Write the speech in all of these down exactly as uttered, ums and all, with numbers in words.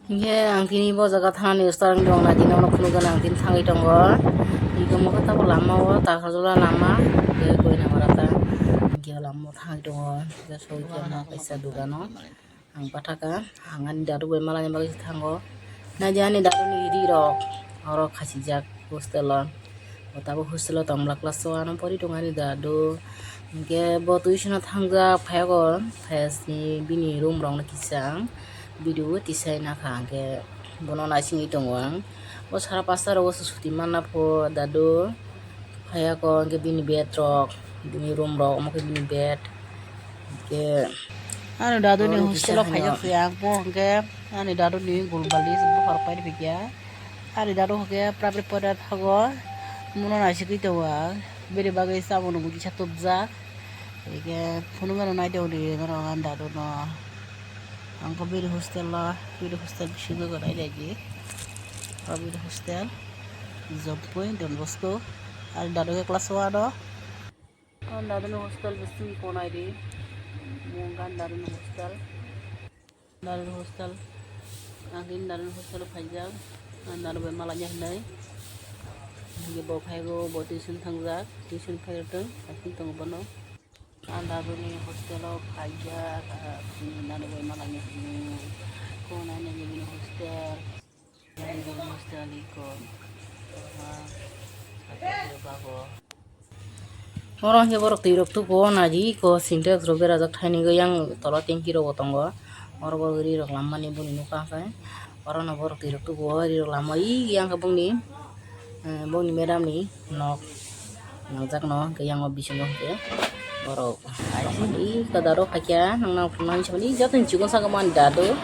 Hinkhe ang tini bo jaga thanani start wngwi tong nai, tini ono phunukjak ang tini thangwi tongo. Hinkhe mokhe tabuk lama o Takarjala lama, hinkhe Koinamara ta hinkhe lama o thangwi tongo. Hinkhe soi khe ma kaisa dogano ang pathakha, ang ani dadu bai malani bagwi se thango. Naidi ani daduni ri rok oro khachijak hostel o. Bo tabuk hostel o tongmwla class o ano pori tongo ani dadu. Hinkhe bo tuition o thangjak phaiyago, phaiya sini bini room rok no kisa ang video o tisai nakha, hinkhe bono naisingwi tongo ang. Bo sara pasta rogo se suti manna pho dadu. Phaiyago hinkhe bini bed rok, bini room rok, omo khe bini bed. Hinkhe ani daduni hostel o phaijak se ang, bo hinkhe ani daduni gulbali se bukhar pai rwphaikha. Ani dadu hwnkhe private pore thago, muno naisigwi tongo ang. Bini bagwi chamung nungwi kisa tubjak. Hinkhe phunukgano naidi hwnwi norok ani dadu no. Ang khe bini hostel o, bini hostel bisingo naidi. O bini hostel Jompui Don Bosco. Ani dadu khe class one o. Ani dadu ni hostel bising ko naidi. Mungkha ani dadu ni hostel. Darul hostel, ang tini Darul hostel o phaijak. Ang Darul bai malanya hinwi. Hinkhe bo phaigo, bo tuition thangjak, tuition phairatwng, aswk tongo bono. Ang Darul ni hostel o phaijak, ah, tini Darul bai malanya hinwi. Khwnai nini bini hostel. Oro hinkhe borok twi rok tubuo naidi, eko sintex rok berajak thainwi yang tola tanki rok bo tongo. Oro bo ri rok lammani boni nokha khe oro no borok twi rok tubuo, ri rok lama yang khe bongni, eh, bongni madam ni nok nangjakno hwnkhe yang o bisingo hwnkhe borok. Ih, dadu rok hakya, nang nang phunuknani samani, joto ni chikon saka mani dadu.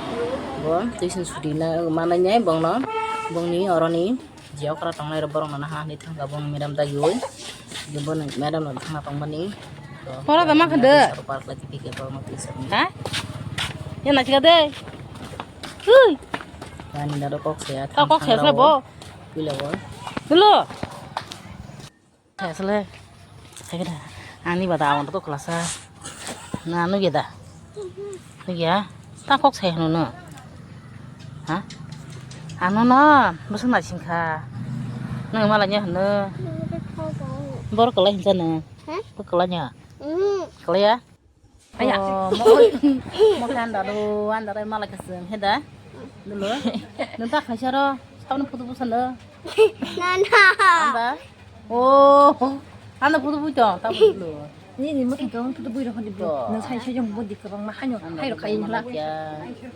Bo tuition suti na manai nai bongno, bongni oroni je okra tongnai rok borok no naha hinwi thangkha bongni madam dagiwi. Boni madam no thangna tongmani. Pora da ma kha de. Park lagi tiket borok no tuition. Ha? Ya na chika de. Hui. Ani dadu kok saya. Kok saya bo. Pila bo. Dulu. Asle, hai khe da, ani bada awon to klasa. Na, nugya da? Nugya? Ta kok sai hwnwi no? Ha? Ano no, bwswk naising kha. Nwng malai nya hwnwi. Bor kwlai hinsa nwng. Ha? Bor kwlai nya? Mm. Kwlai ya? Aya. Oh, mo, mo khe anda do, anda do malai kasung, he da? Dulu. Nung ta khaisa ro, sabni photo busa no. Na, na. Anda? Oh, anda photo bui to, ta dulu. Ni, ni mo khe to photo bui ro khodi bro. Oh. Nung sai sai jong bodi kwbang ma haino, anda hairo do khai malai hla. Ya.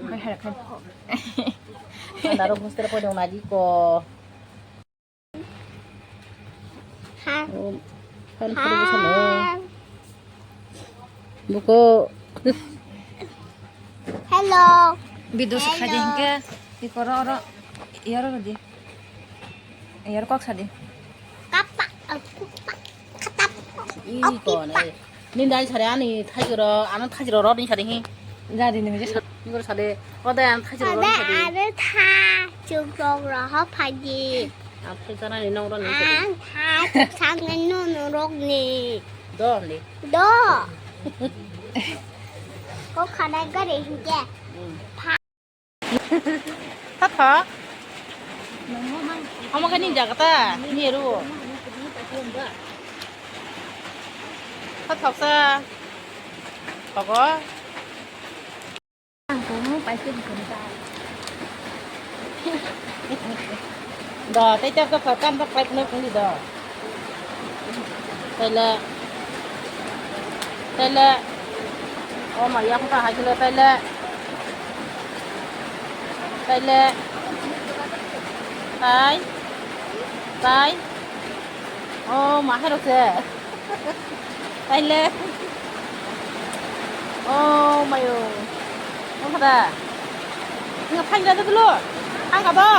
Hai, hai, khai. Anda ro hostel ko dong naji ko. Ha. Oh, phone khorokbo salo. Ha. Buko. Hello. Video se khaidi hinkhe, ikoro oro, iyaro rodi. Iyaro kok sadi. Kapa, kupa, katap. Ih, kone. Nini dai sare ani thaijoro, ano thaijoro rod ni sare hi. Jadi ni je. Ni gor sare, o dai ano thaijoro rod ni sare. Ade tha, chuk rok roho phaji. Ang thaijana ni nong rod ni sare. Ang tha, chuk sang ni nunu rok ni. Do ni. Do. Ko khana gare hinge. Hmm. Tha. Tha tha. Omo khe ni jaga ta, ni ru. Tha thok sa. Thogo. Do, tei tei tei tei kam tak pai phunai phunai do. Taile. Taile. O ma, ya kha hai kilo taile. Taile. Tai. Tai. O ma hai rok se. Taile. O mayo. Nang kha da? Nang phai da dulu. Phai ka ba?